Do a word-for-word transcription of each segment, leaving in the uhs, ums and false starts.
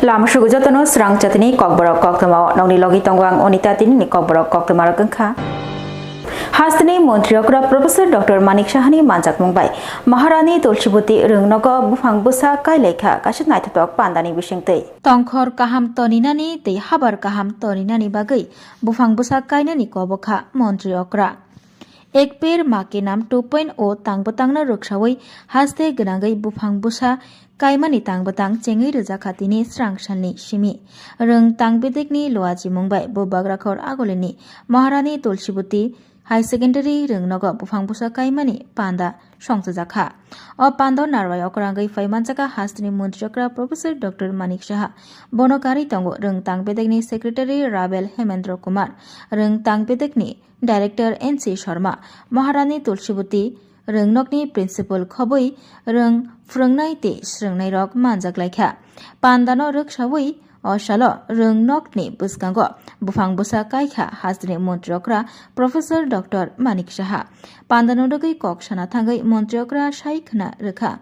Lama sugu jotono srang chatini kokborok koktwmao nokni logi tongo ang Onita tinini kokborok koktwmarok wngkha. Hasteni montri okra Professor Doctor Manik Sahani manjakmung bai Maharani Tulsiboti rwngnogo buphang bwsa kailaikha kaisa naithotok pandani bisingtwi. Tongkhor kaham toninani tei habar kaham toninani bagwi buphang bwsa kainani kobokha montri okra. Ek Ped Maa Ke Naam two point oh tang bwtangno rwksaui haste gwnangwi buphang bwsa kaimani tang bwtang chengwi rwjakha tini srang salni simi. Rwng tang bedekni luachimung bai Bubagrakhor Agulini Maharani Tulsiboti High Secondary rwngnogo buphang bwsa kaimani panda songchajakha. O pando narwai okrangwi phai manjakha hasteni montri okra Professor Doctor Manik Saha. Bono karwi tongo rwng tang bedekni Secretary Rabel Hemendra Kumar, rwng tang bedekni Director N C Sharma, Maharani Tulsiboti rwngnokni principal khobwi rwng phwrwngnai tei swrwngnairok manjak laikha. Pandano rwksaui o salo rwngnokni bwskango buphang bwsa kaikha hasteni montri okra Professor Doctor Manik Saha. Pandano rwgwi kok sana thangwi montri okra sai khna rwkha.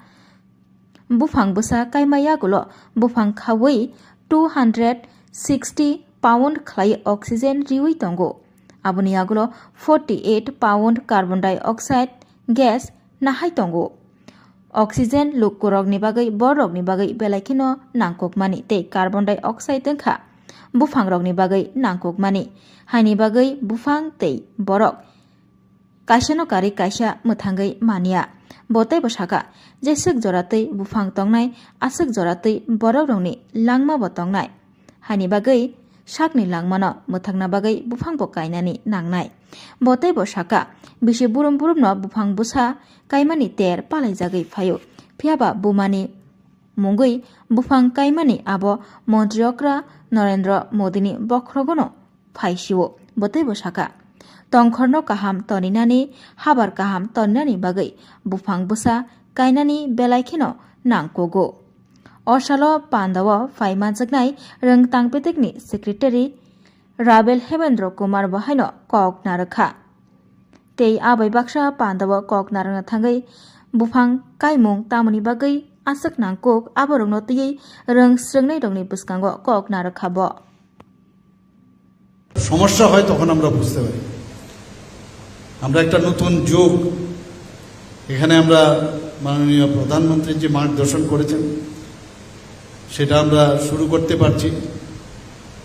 Buphang bwsa kaima yagulo buphang khaui two hundred sixty pound khlai oxygen riui tongo. Aboni yagulo forty eight pound carbon dioxide gas nahai tongo. Oxygen lukurokni bagwi borokni bagwi belai kheno nangkukmani tei carbon dioxide wngkha buphangrokni bagwi nangkukmani. Haini bagwi buphang tei borok kaisano karwi kaisa mwthangwi manya. Bo teibo saka, jeswk jora twi buphang tongnai, aswk jora twi borokrokni langma bo tongnai. Haini bagwi sakni langmano mwthangna bagwi buphang bo kainani nangnai. Bo teibo saka, bisi burum burumno buphang bwsa kaimani ter palaijagwi phaio. Phiyaba bumani mungwi buphang kaimani abo montri okra Narendra Modini bokhrogono phaisio. Bo teibo saka, tongkhorno kaham toninani, habar kaham toninani bagwi buphang bwsa kainani belai kheno nangkugo. O salo pandao phai manjaknai rwngtang bedekni Secretary Rabel Hemendra Kumar bo haino kok narwkha. Tei abai baksa pandao kok narwkna thangwi buphang kaimung tamoni bagwi aswk nangkuk aborokno twiwi rwng swrwngnairokni bwskango kok narwkha bo. সমস্যা হয় তখন আমরা বুঝতে পারি। আমরা একটা নতুন যুগ, এখানে আমরা মাননীয় প্রধানমন্ত্রীর যে মার্গদর্শন করেছেন সেটা আমরা শুরু করতে পারছি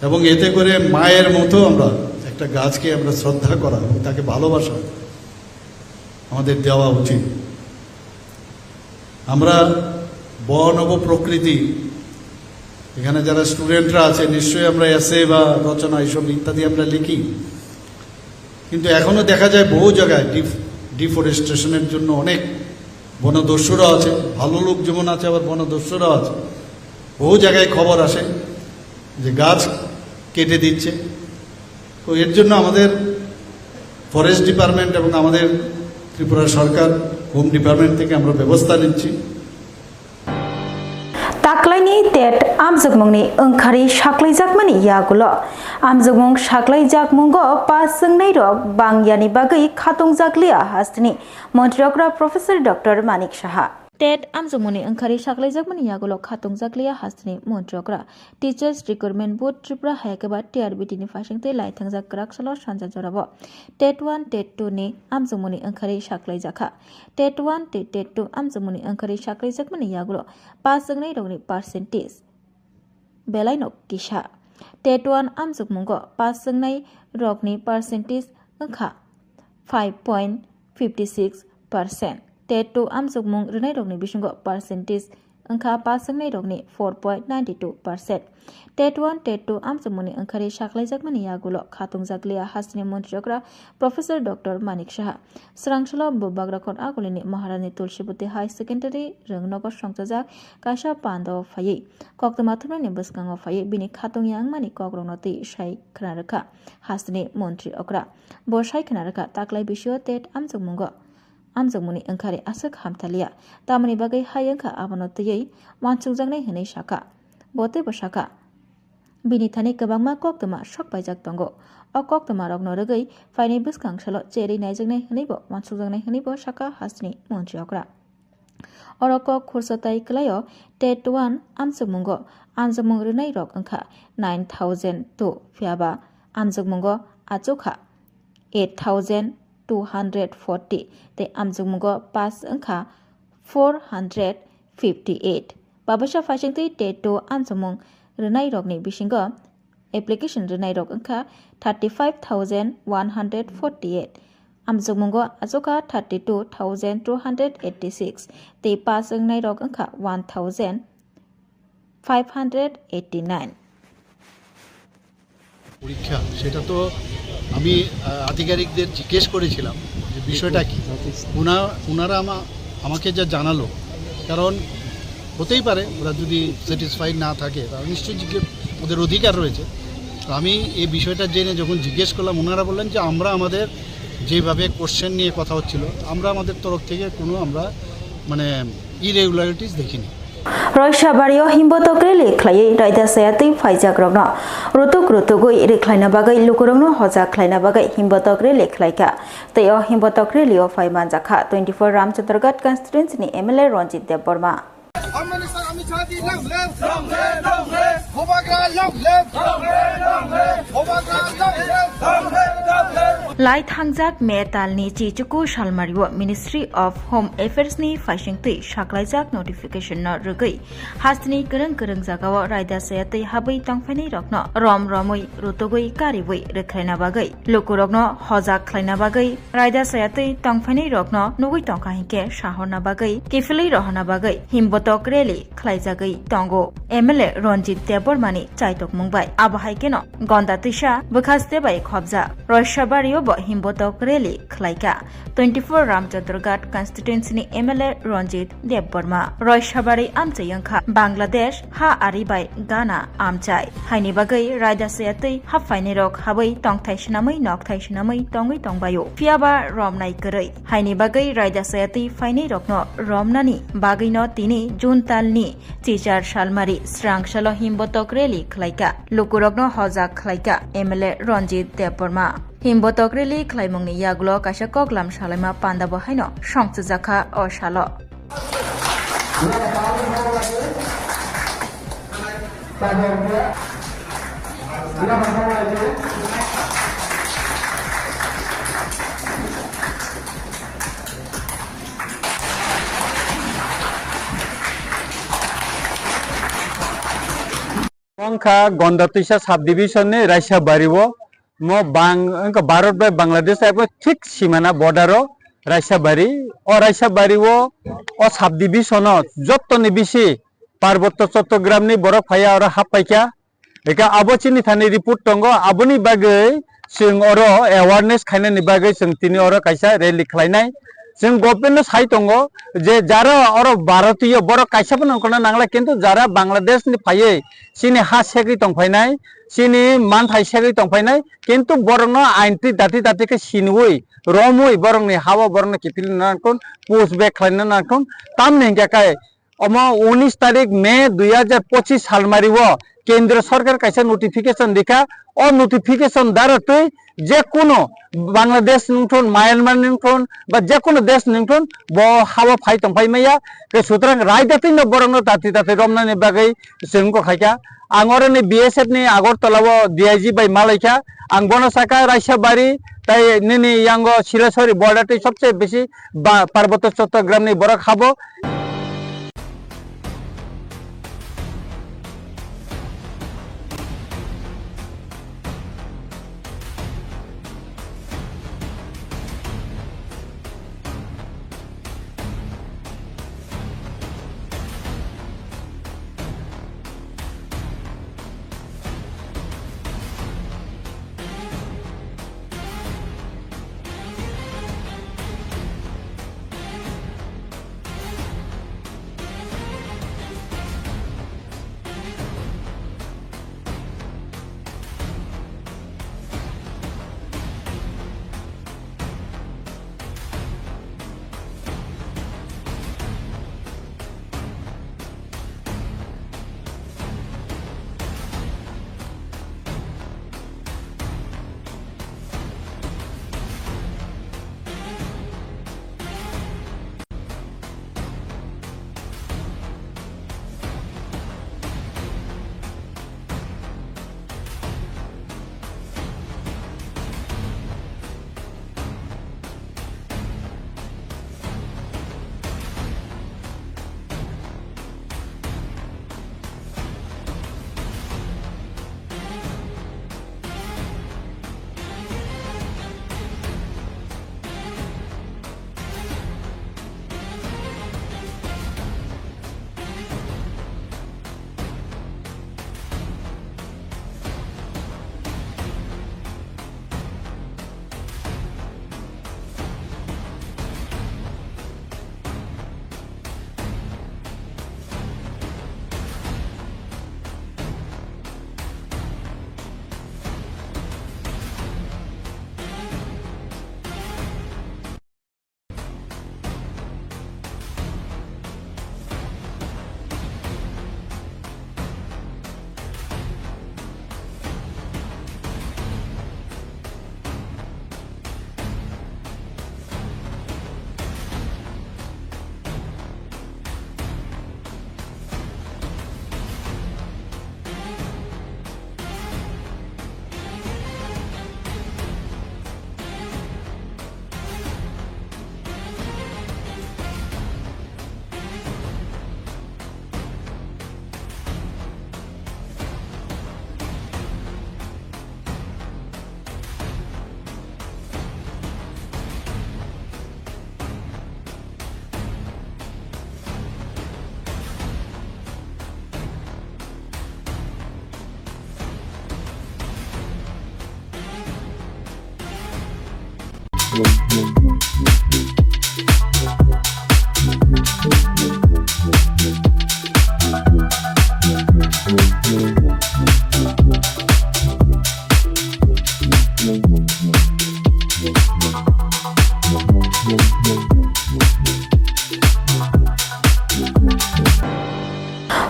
এবং এতে করে মায়ের মতো আমরা একটা গাছকে আমরা শ্রদ্ধা করা এবং তাকে ভালোবাসা আমাদের দেওয়া উচিত। আমরা বন ও প্রকৃতি, এখানে যারা স্টুডেন্টরা আছে, নিশ্চয়ই আমরা এসে বা রচনা এইসব ইত্যাদি আমরা লিখি, কিন্তু এখনো দেখা যায় বহু জায়গায় ডিফ-, ডিফরেস্টেশনের জন্য অনেক বনদস্যুরা আছে, ভালো লোক যেমন আছে, আবার বনদস্যুরা আছে। বহু জায়গায় খবর আসে যে গাছ কেটে দিচ্ছে। তো এর জন্য আমাদের ফরেস্ট ডিপার্টমেন্ট এবং আমাদের ত্রিপুরা সরকার হোম ডিপার্টমেন্ট থেকে আমরা ব্যবস্থা নিচ্ছি। Taklaini tet amjokmungni wngkhari saklaijakmani yagulo amjokmung saklaijakmungo pass wngnairok bangyani bagwi khatungjakliya hasteni montri okra Professor Doctor Manik Saha. Tet amjokmungni wngkhari saklaijakmani yagulo khatungjakliya hasteni montri okra. Teachers Recruitment Board Tripura hai khe ba T R B T ni phaisingtwi lai thangjak kwrak salo sanja jorao tet one, tet two ni amjokmungni wngkhari saklaijakha. Tet one tei tet two amjokmungni wngkhari saklaijakmani yagulo pass wngnairokni percentage belaino kisa. Tet one amjokmungo pass wngnairokni percentage wngkha five point fifty six percent. Tet two amjokmung rwnairokni bisingo percentage wngkha pass wngnairokni four point nine two percent. Tet one, tet two amjokmungni wngkhari saklaijakmani yagulo khatungjakliya hasteni montri okra Professor Doctor Manik Saha. Swrangsalo Bubagrakhor Agulini Maharani Tulsiboti High Secondary rwngnogo songchajak kaisa pandao phaiwi koktwma thumnaini bwskango phaiwi bini khatungya wngmani kokrokno twi sai khna rwkha hasteni montri okra. Bo sai khna rwkha taklai bisio tet amjokmungo amjokmungni wngkhari aswk hamtaliya, tamoni bagwi hai wngkha abono twiwi uansukjaknai hwnwi sakha. Bo teibo sakha, bini thani kwbangma koktwma sok paijak tongo. O koktwmarokno rwgwi phainai bwskang salo cherwi naijaknai hwnwibo uansukjaknai hwnwibo sakha hasteni montri okra. Oro kok khursa tai kwlaio tet one amjokmungo amjokmung rwnairok wngkha nine thousand two, phiyaba amjokmungo achukha eight thousand two hundred forty tei amjokmungo pass wngkha four hundred fifty eight. Babosa phaisingtwi TET two amjokmung rwnairokni bisingo application rwnairok wngkha thirty five thousand one hundred forty eight, amjokmungo achukha thirty two thousand two hundred eighty six tei pass wngnairok wngkha one thousand five hundred eighty nine. পরীক্ষা, সেটা তো আমি আহ, আধিকারিকদের জিজ্ঞেস করেছিলাম যে বিষয়টা কি। ওনা ওনারা আমা আমাকে যা জানালো, কারণ হতেই পারে ওরা যদি স্যাটিসফাইড না থাকে, তারা নিশ্চয়ই জিজ্ঞেস ওদের অধিকার রয়েছে। তো আমি এই বিষয়টা জেনে যখন জিজ্ঞেস করলাম, ওনারা বললেন যে আমরা আমাদের যেভাবে কোশ্চেন নিয়ে কথা হচ্ছিল, আমরা আমাদের তরফ থেকে কোনো আমরা মানে ইরেগুলারিটিস দেখিনি। Roisabari o himbotok rally khlaiwi raida chayatwi phaijakrokno rutuk rutugwi rwkhlaina bagwi lukurokno hojak khlaina bagwi himbotok rally khlaikha. Tei o himbotok rally o phai manjakha twenty four Ramchandraghat constituency ni M L A Ranjit Debbarma. Lai thangjak May talni chichuku salmario Ministry of Home Affairs ni phaisingtwi saklaijak notification no rwgwi hasteni kwrwng kwrwng jagao raida chayatwi habwi tongphainai rokno rom romwi rutugwi kariwi rwkhlaina bagwi lukurokno hojak khlaina bagwi raida chayatwi tongphainai rokno nugwi tongkha hinkhe sahorna bagwi kiphilwi rohorna bagwi himbotok rally khlaijagwi tongo M L A Ranjit Debbarmani chaitokmung bai. Abo hai kheno Gonda twisa bwkhaste bai khobjak Roisabari o bo himbotok rally khlaikha twenty four Ramchandraghat constituency ni M L A Ranjit Debbarma. Roisabari amchai wngkha Bangladesh ha ari bai Ghana amchai. Haini bagwi raida chayatwi haphainai rok habwi tongthai swnamwi nokthai swnamwi tongwi tongbaio. Phiyaba romnai kwrwi. Haini bagwi raida chayatwi phainai rokno romnani bagwino tini June talni chichar salmari srang salo himbotok rally khlaikha. Lukurokno hojak khlaikha M L A Ranjit Debbarma. Himbotok rally khlaimungni yagulo kaisa koklam salaima pandabo haino songchwjakha o salo. Wngkha Gondatwisa subdivision ni Raisabari o, mo bang wngkha Bharat bai Bangladesh abo thik simana border o Raisabari. O Raisabari o, o subdivision o jottoni bisi Parbotto Chottogram ni borok phaiya oro hap paikha. Eka abo chini thani report tongo, aboni bagwi chwng oro awareness khainani bagwi chwng tini oro kaisa rally khlainai. Chwng government no sai tongo je jara oro Bharatiyo borok kaisa phano wngkhorna nangla, kintu jara Bangladesh ni phaiwi chini ha segwi tongphainai, chini manthai segwi tongphainai, kintu borokno ain twi dati dati khe siniwi romwi borokni ha-o borokno kiphilna nangkon, push back khlaina nangkon, tamni hinkhe kai Omo unis tarik May dui hajar pochis salmari o Kendriya Sorkar kaisa notification rikha. O notification dara twi je kono Bangladesh ni wngthun, Myanmar ni wngthun, ba je kono desh ni wngthun, bo ha-o phai tongphai maya. Tei sutrang raida twi no borok no tati tati romnani bagwi chwng wngkha khaikha. Ang oro ni B S F ni Agartala o D I G bai malaikha. Ang bono sakha Raisabari tei nini yango Sileswari border twi sobse bisi ba Parbotto Chottogram ni borok habo.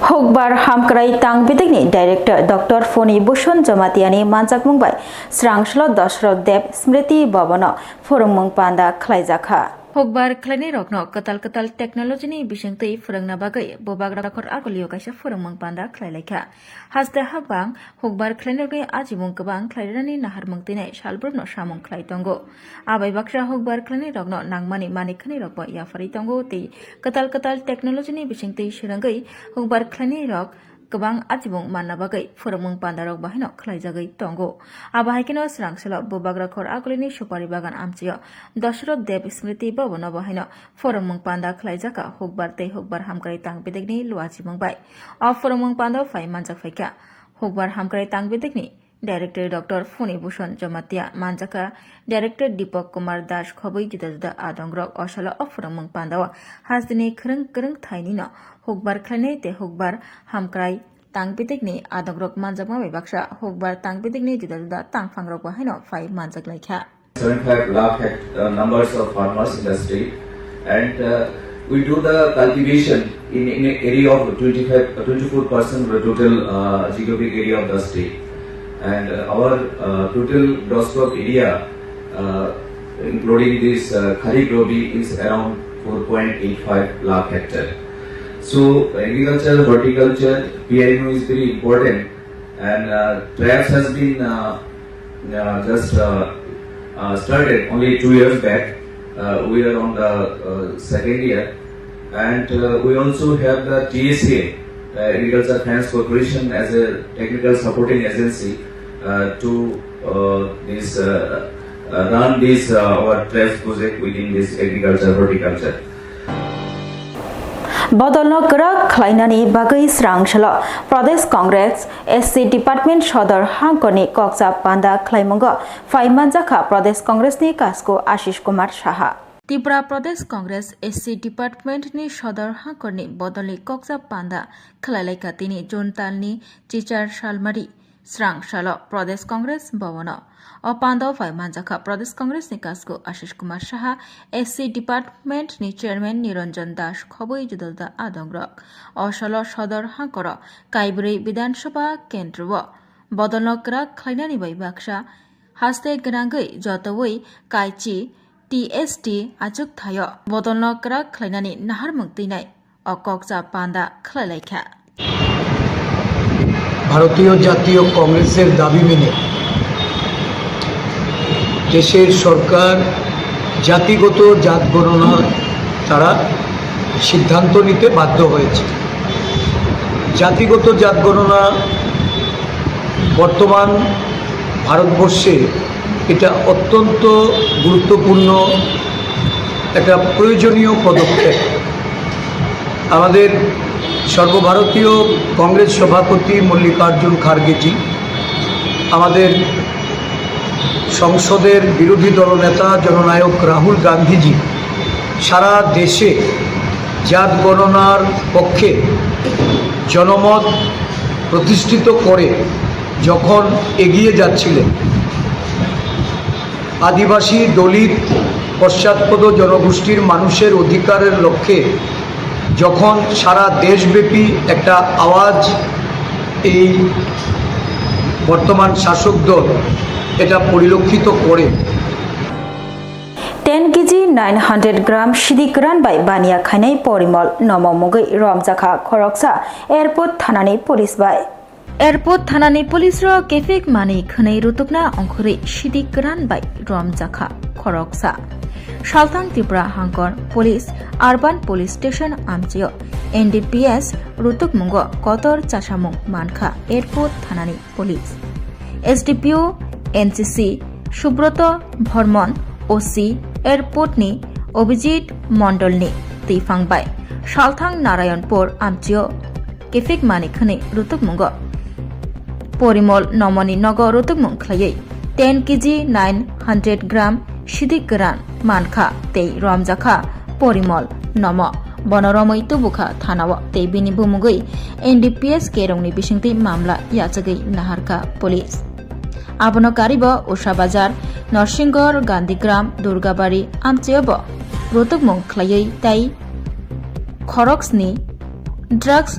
Hukbar hamkrai tang bidikni director Doctor Foni Bhushan Jamatiani manjakmung bai Srangslo Dashrath Deb Smriti Bhavano phwrwngmung panda khlaijakha. Hukbar khlainairokno kwtal kwtal technology ni bisingtwi phwrwngna bagwi Bubagra Khor Agulio kaisa phwrwngmung panda khlailaikha. Haste hakbang hukbar khlainairokni achimung kwbang khlairwnani naharmung twinai salbrumno samung khlai tongo. Abai baksa hukbar khlainairokno nangmani manikhwnirokbo yapharwi tongo tei kwtal kwtal technology ni bisingtwi swrwngwi hukbar khlainairok kwbang achimung manna bagwi phwrwngmung pandarok bahaino khlaijagwi tongo. Abo hai kheno Srangsalo Bubagra Khor Agulini Supari Bagan amchio Dashrath Deb Smriti Bhavano bahaino phwrwngmung panda khlaijakha hukbar tei hukbar hamkrai tang bidikni luachimung bai. O phwrwngmung panda phai manjak phaikha hukbar hamkrai tang bidikni Director Doctor Foni Bhushan Jamatia manjakha, Director Deepak Kumar Das khobwi juda juda adongrok osalo o phwrwngmung pandao hasteni kwrwng kwrwng thainino hukbar khlainai tei hukbar hamkrai tang bidikni adongrok manjakma bai baksa hukbar tang bidikni juda juda tangphangrok bahaino phai manjak laikha. Seventy-five lakh hect-, uh, numbers of farmers in the state, and, uh, we do the cultivation in, in an area of twenty-five, twenty-four percent of the total, uh, geographic area of the state. And, uh, our, uh, total dose crop area, uh, including this, uh, Kharif Rabi, is around four point eight five lakh hectare. So, agriculture, horticulture, P I M O is very important, and, uh, TRAPS has been, uh, uh, just, uh, uh, started only two years back. Uh, we are on the, uh, second year, and, uh, we also have the T S A, uh, Agriculture Finance Corporation, as a technical supporting agency, uh, to, uh, this, uh, uh, run this, uh, our TRAPS project within this agriculture, horticulture. Bodolno kwrak khlainani bagwi Srangsalo Pradesh Congress S C Department Sodor Hangkorni kokcha panda khlaimungo phai manjakha Pradesh Congressni kasku Ashish Kumar Saha. Tripura Pradesh Congress S C Departmentni Sodor Hangkorni bodolni kokcha panda khlailaikha tini June talni chichar salmari Srangsalo Pradesh Congress Bhavano. O pandao phai manjakha Pradesh Congress ni kasku Ashish Kumar Saha, S C Department ni Chairman Niranjan Das khobwi juda juda adongrok. O salo Sodor Hangkoro Kaibrwi Bidhan Sabha Kendro o bodolno kwrak khlainani bai baksa haste gwnangwi jotowi Kaichi T S T achuk thaio bodolno kwrak khlainani naharmung twinai o kokcha panda khlailaikha. ভারতীয় জাতীয় কংগ্রেসের দাবি মেনে দেশের সরকার জাতিগত জাত গণনা তারা সিদ্ধান্ত নিতে বাধ্য হয়েছে। জাতিগত জাত গণনা বর্তমান ভারতবর্ষে এটা অত্যন্ত গুরুত্বপূর্ণ একটা প্রয়োজনীয় পদক্ষেপ। আমাদের সর্বভারতীয় কংগ্রেস সভাপতি মল্লিকার্জুন খার্গেজি, আমাদের সংসদের বিরোধী দলনেতা জননায়ক রাহুল গান্ধীজি সারা দেশে জাত গণনার পক্ষে জনমত প্রতিষ্ঠিত করে যখন এগিয়ে যাচ্ছিলেন, আদিবাসী, দলিত, পশ্চাৎপদ জনগোষ্ঠীর মানুষের অধিকারের লক্ষ্যে যখন সারা দেশব্যাপী একটা আওয়াজ এই বর্তমান শাসক দল এটা পরিলক্ষিত করে, Ten K G nine hundred gram sidi kwran bai baniya khainai Porimol Nomo mungwi romjakha khoroksa airport thanani police bai. Airport thanani police rok kefik mani khwnwi rutukna ongkhorwi sidi kwran bai romjakha khoroksa. Salthang Tripura Hangkor Police Urban Police Station amchio N D P S rutukmungo kotor chasamung mankha airport thanani police. S D P O N C C Subroto Bharman, O C airport ni Abhijit Mondol ni twiphang bai Salthang Narayanpur amchio kefik mani khwnwi rutukmungo Porimol Nomoni nogo rutukmung khlaiwi ten K G nine hundred gram Sidik kwran mankha tei romjakha Porimol nomo. Bono romwi tubukha thanao tei bini bumungwi N D P S kerongni bisingtwi mamla yachagwi naharkha police. Abono karibo Usha Bazar, Norsingor, Gandhigram, Durgabari amchiobo rotokmung khlaiwi tei khoroksni drugs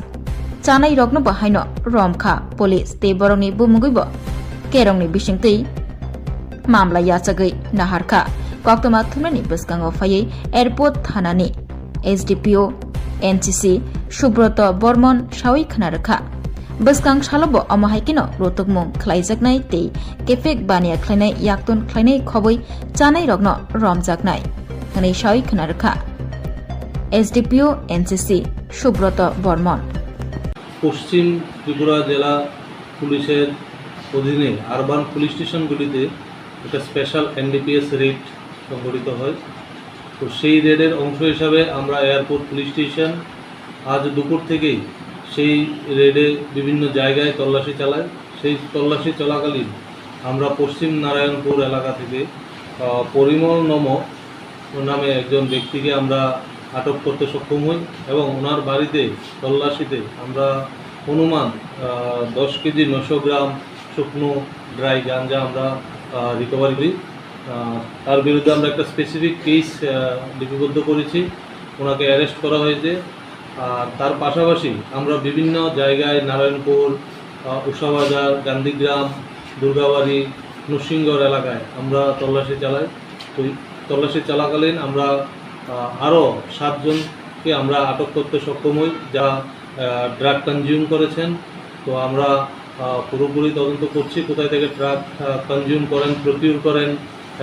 chanai rokno bo haino romkha police tei borokni bumungwi bo kerongni bisingtwi mamla yachagwi naharkha. Koktwma thumnani bwskango phaiwi airport thanani S D P O N C C Subroto Bormon sawi khna rwkha. Bwskang salo bo omo hai kheno rotokmung khlaijaknai tei kefek baniya khlainai yaktun khlainai khobwi chanai rokno romjaknai hwnwi sawi khna rwkha S D P O N C C Subroto Bormon. পশ্চিম ত্রিপুরা জেলা পুলিশের অধীনে urban police স্টেশনগুলিতে একটা special NDPS red সংঘটিত হয়। তো সেই রেডের অংশ হিসাবে আমরা এয়ারপোর্ট পুলিশ স্টেশন আজ দুপুর থেকেই সেই রেডে বিভিন্ন জায়গায় তল্লাশি চালাই। সেই তল্লাশি চলাকালীন আমরা পশ্চিম নারায়ণপুর এলাকা থেকে, আহ, পরিমল নম নামে একজন ব্যক্তিকে আমরা আটক করতে সক্ষম হই এবং ওনার বাড়িতে তল্লাশিতে আমরা অনুমান, আহ, দশ কেজি নশো গ্রাম শুকনো ড্রাই গাঞ্জা আমরা, আহ, রিকভারি করি। আহ, তার বিরুদ্ধে আমরা একটা স্পেসিফিক কেস, আহ, লিপিবদ্ধ করেছি, ওনাকে অ্যারেস্ট করা হয়েছে। আর তার পাশাপাশি আমরা বিভিন্ন জায়গায় নারায়ণপুর, আহ, উষাবাজার, গান্ধীগ্রাম, দুর্গাবাড়ি, নরসিংগড় এলাকায় আমরা তল্লাশি চালাই। তো এই তল্লাশি চলাকালীন আমরা, আহ, আরও সাতজনকে আমরা আটক করতে সক্ষম হই, যারা, আহ, ড্রাগ কনজিউম করেছেন। তো আমরা, আহ, পুরোপুরি তদন্ত করছি কোথায় থেকে ড্রাগ, আহ, কনজিউম করেন, প্রকিউর করেন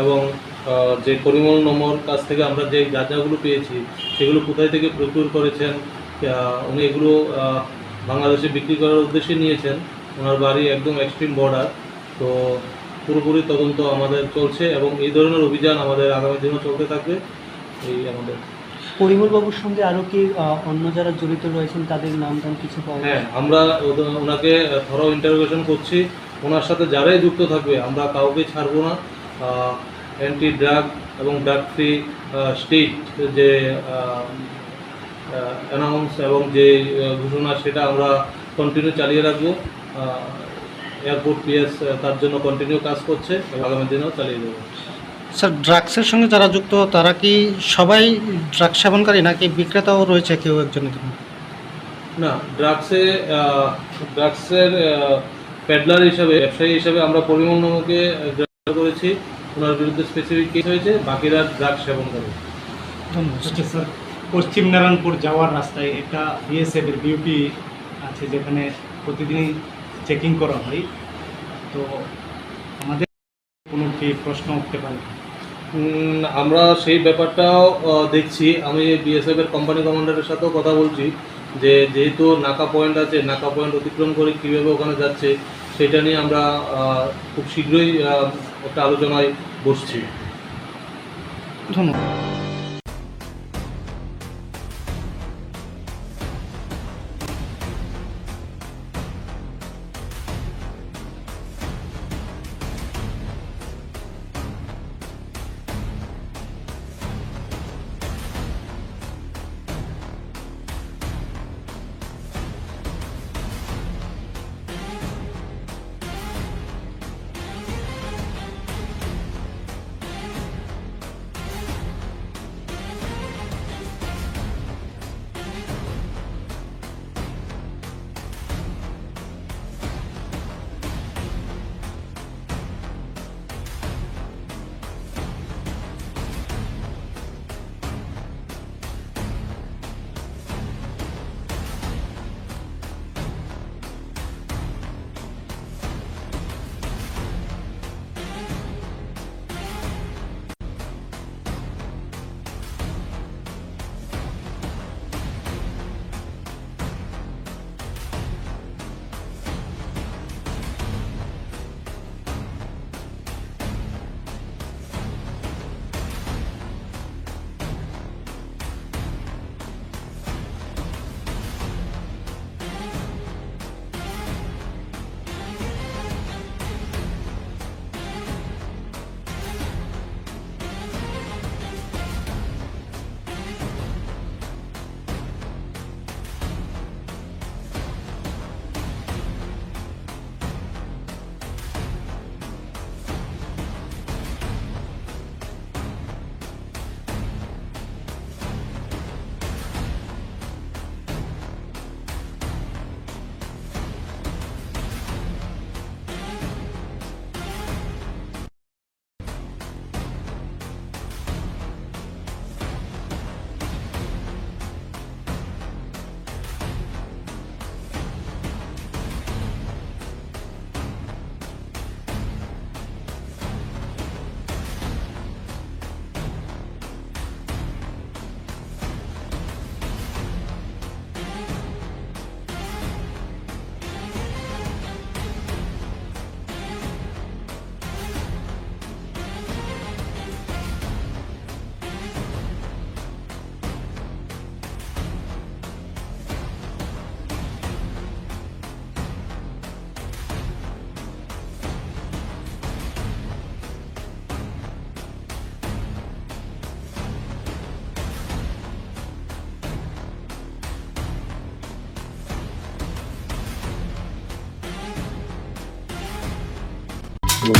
এবং, আহ, যে পরিমল নম্বর কাছ থেকে আমরা যে গাঁজাগুলো পেয়েছি সেগুলো কোথায় থেকে প্রকিউর করেছেন, আহ, উনি এগুলো, আহ, বাংলাদেশে বিক্রি করার উদ্দেশ্যে নিয়েছেন। ওনার বাড়ি একদম এক্সট্রিম বর্ডার। তো পুরোপুরি তদন্ত আমাদের চলছে এবং এই ধরনের অভিযান আমাদের আগামী দিনও চলতে থাকবে। এই আমাদের পরিমল বাবুর সঙ্গে আরো কি, আহ, অন্য যারা জড়িত রয়েছেন তাদের নাম ধাম কিছু পাওয়া হ্যাঁ, গেছে? আমরা ওদের, ওনাকে থরো ইন্টারোগেশন করছি। ওনার সাথে যারাই যুক্ত থাকবে আমরা কাউকে ছাড়বো না। অ্যান্টি ড্রাগ এবং ড্রাগ ফ্রি স্টেট যে, আহ, আহ, অ্যানাউন্স এবং যে, আহ, ঘোষণা সেটা আমরা কন্টিনিউ চালিয়ে রাখবো। আহ, এয়ারপোর্ট পিএস, আহ, তার জন্য কন্টিনিউ কাজ করছে এবং আগামী দিনেও চালিয়ে যাবো। স্যার, ড্রাগসের সঙ্গে যারা যুক্ত তারা কি সবাই ড্রাগ সেবনকারী নাকি বিক্রেতাও রয়েছে কেউ একজন এখানে? না, ড্রাগসে, আহ, ড্রাগসের, আহ, পেডলার হিসাবে, ব্যবসায়ী হিসাবে আমরা পরিমল নমকে, আহ, গ্রেপ্তার করেছি। ওনার বিরুদ্ধে স্পেসিফিক কেস হয়েছে, বাকিরা ড্রাগ সেবন করে। ধন্যবাদ। আচ্ছা স্যার, পশ্চিম নারায়ণপুর যাওয়ার রাস্তায় একটা বিএসএফ এর বিওপি আছে, যেখানে প্রতিদিনই চেকিং করা হয়। তো আমাদের কোনো কি প্রশ্ন উঠতে পারে? উম, আমরা সেই ব্যাপারটাও, আহ, দেখছি। আমি বিএসএফ এর কোম্পানি কমান্ডারের সাথেও কথা বলছি যে যেহেতু নাকা পয়েন্ট আছে, নাকা পয়েন্ট অতিক্রম করে কীভাবে ওখানে যাচ্ছে সেটা নিয়ে আমরা, আহ, খুব শীঘ্রই, আহ, একটা আলোচনায় বসছি। ধন্যবাদ। Tini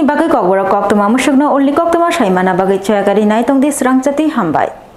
bagwi kokborok koktwma musukno ulni koktwma saimana bagwi choyakari nai tongdi srangchati hambai.